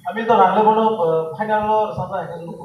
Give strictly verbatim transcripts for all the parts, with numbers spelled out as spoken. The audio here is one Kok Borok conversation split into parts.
Ami to nangle bono, eh, final lo rwchapjak hai khe nugo.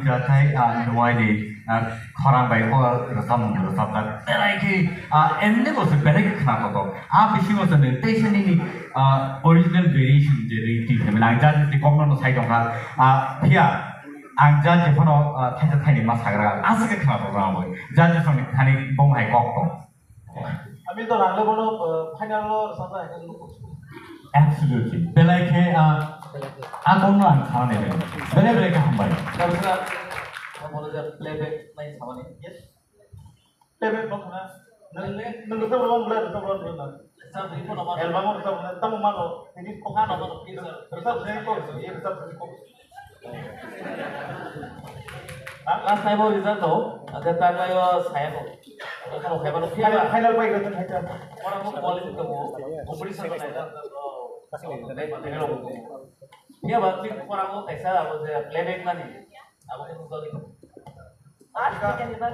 Jathai, ah, nuai di, ah, khorang bai kho rwchapmung rwchapjak. Belai khe, ah, emni bo se belai khe khna kotor. Ah, bisingo se nini teisa nini, ah, original variation je ri ti themela ang judges ni kokno no sai tongkha. Ah, phiya ang judge phano, ah, thaisa thaini ma sagra. Aswk khe khna kotor ang bo. Judges ni thani bong hai kok tong. Ami to rang le bono, uh, final lo rwchapnai hai khe nugo. Absolutely. Belai khe, ah, a kokno ang khna nai belai. Belai belai khe hambai. Tamsa, bono je playback nai samani. Yes. Playback no khna. Nang, nang rwchap rwma belai rwchap rwma belai. Rwchap rwma belai. Album rwchap rwma tamo mano. Ini kokha no mano. Rwchap rwma ko, ye rwchap rwma ko. Last time o result to, ada tag layo saya ko. Kalau kayak mana? Final, final pai gitu, final. Orang mau quality to, competition to naik. Iya, berarti orang mau kaisa, apa sih, playback mana? Apa itu tadi? Last weekend itu.